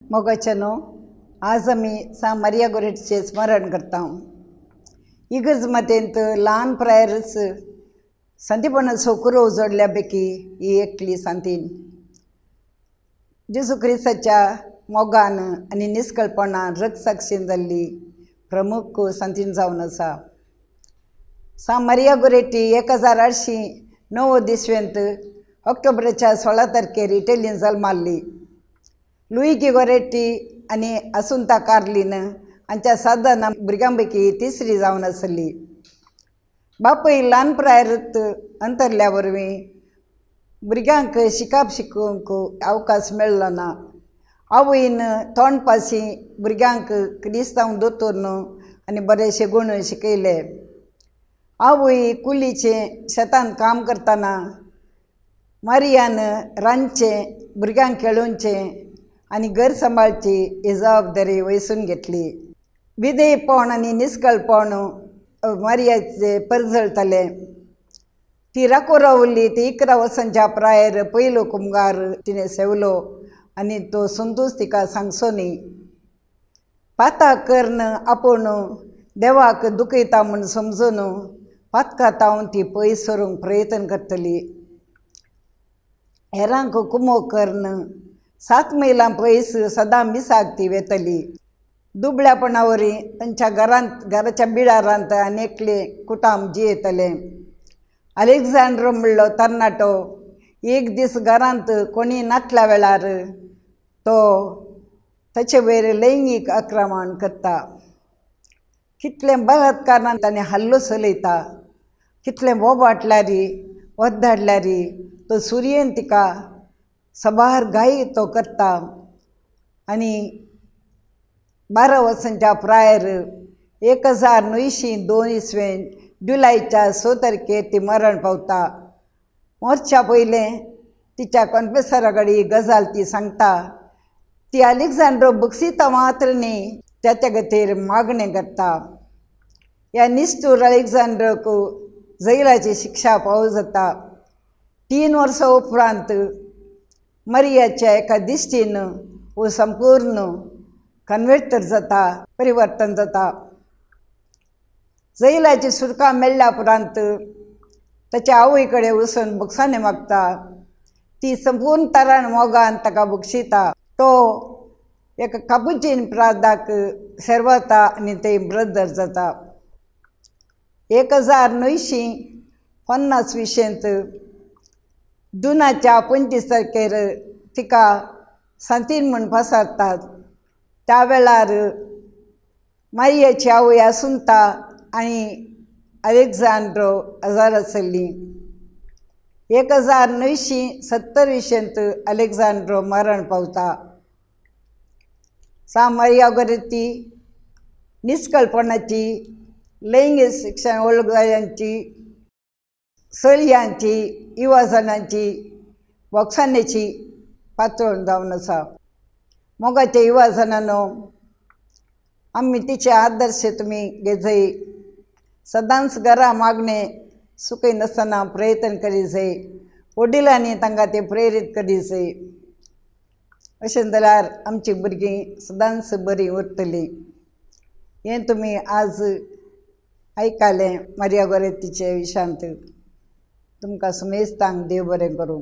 मोगाच्यानो, आज आमी सांत मारिया गोरेटीचें स्मरण करता. इगर्ज मातेंत ल्हान प्रायरच सांतीपणाचो कुरोव जोडल्या पैकी ही एकली सांतीन. जेजू क्रिस्ताच्या मोगान आनी निस्कळपणान रक्तसाक्षीन जाल्ली प्रमुख सांतीन जावन आसा. सांत मारिया गोरेटी 1890 इसवेंत ऑक्टोबराच्या 16 तारखेर इटलीन जल्माल्ली. लुईगी गोरेटी आनी आसुंता कार्लीन हांच्या 7 जाणां भुरग्यां पैकी तिसरी जावन आसली. बापूय ल्हान प्रायरत अंतरल्या वरवीं भुरग्यांक शिकाप शिकूंक अवकाश मेळ्ळो ना. आवयन तोंडपाशी भुरग्यांक क्रिस्तांव दोतोर आनी बरेशे गूण शिकयले. आवय कुलीचें शेतान काम करतना मारियान रांदचें, भुरग्यांक खेळोवचें आनी घर सांबाळची ही जबाबदारी वयसून घेतली. विधेयपण आनी निस्कळपण मारियाचे परजळटालें. ती राखून रावली ती 11 वर्सांच्या प्रायर पयलो कुमगार तिणें सेवलो आनी तो संतूच तिका सांगचो न्ही. पाताक करून आपूण देवाक दुखयता म्हूण समजून पातकां ती पयस सरूंक प्रयत्न करतली. हेरांक कुमोक करून 7 मैलां पयस सदां मिसाक ती वेतली. दुबळ्यापणा वरी तांच्या घरांत घराच्या बिळारांत आनी एकले कुटाम जियेतलें. अलेक्झांड्रो म्हणलो तरणाटो एक दीस घरांत कोणी नातल्या वेळार तो ताचे वयर लैंगीक आक्रमण करता. कितलें बलात्कारान ताणें हल्लो चलयता, कितलें बोबाटल्यार वद्दाडल्यार तो सुर्येन तिका सबार घाई तो करता. आनी 12 वर्सांच्या प्रायर 1902 इसवेन जुलयच्या 6 तारखेर ती मरण पावता. मरच्या पयलें तिच्या कॉन्फेसरा कडेन ही गजाल ती सांगता. ती अलेक्झांड्रो बक्षिता मात्र न्ही, ताच्या खातीर मागणें करता. ह्या निश्ठूर अलेक्झांड्रोक जैलाची शिक्षा फावो जाता. 3 वर्सां उपरांत मरियाच्या एका दिश्टीन हो संपूर्ण कन्वर्टर जाता, परिवर्तन जाता. जैलाची सुटका मेळ्ळ्या उपरांत ताच्या आवय कडेन वचून बक्षाणें मागता. ती संपूर्ण तरान मोगान ताका बक्षिता. तो एका कापुचीन प्रादाक सेर्वता आनी ते ब्रदर जाता. 1950 विशेंत जुनाच्या 25 तारखेर तिका सांतीन म्हूण पासारतात. त्या वेळार मारियाची आवय आसुंता आनी अलेक्झांड्रो हजार आसली. 1970 विशेंत अलेक्झांड्रो मरण पावता. सांत मारिया गोरेटी निस्कळपणाची, लैंगीक शिक्षण ओळगायांची, चलयांची, युवाजणांची बोक्साण्याची पातळण जावन आसा. मोगाच्या युवाजणांनो, आमी तिचे आदर्श तुमी घेजय. सदांच घरा मागणें चुकय नासतना प्रयत्न करी जाय. वडिलांनी तांकां ते प्रेरीत करी जाय. अशें जाल्यार आमची भुरगीं सदांच बरीं उरतलीं. हें तुमी आज आयकलें मारिया गोरेटीचे विशांत. तुमकां सुमेस्तांक देव बरें करूं.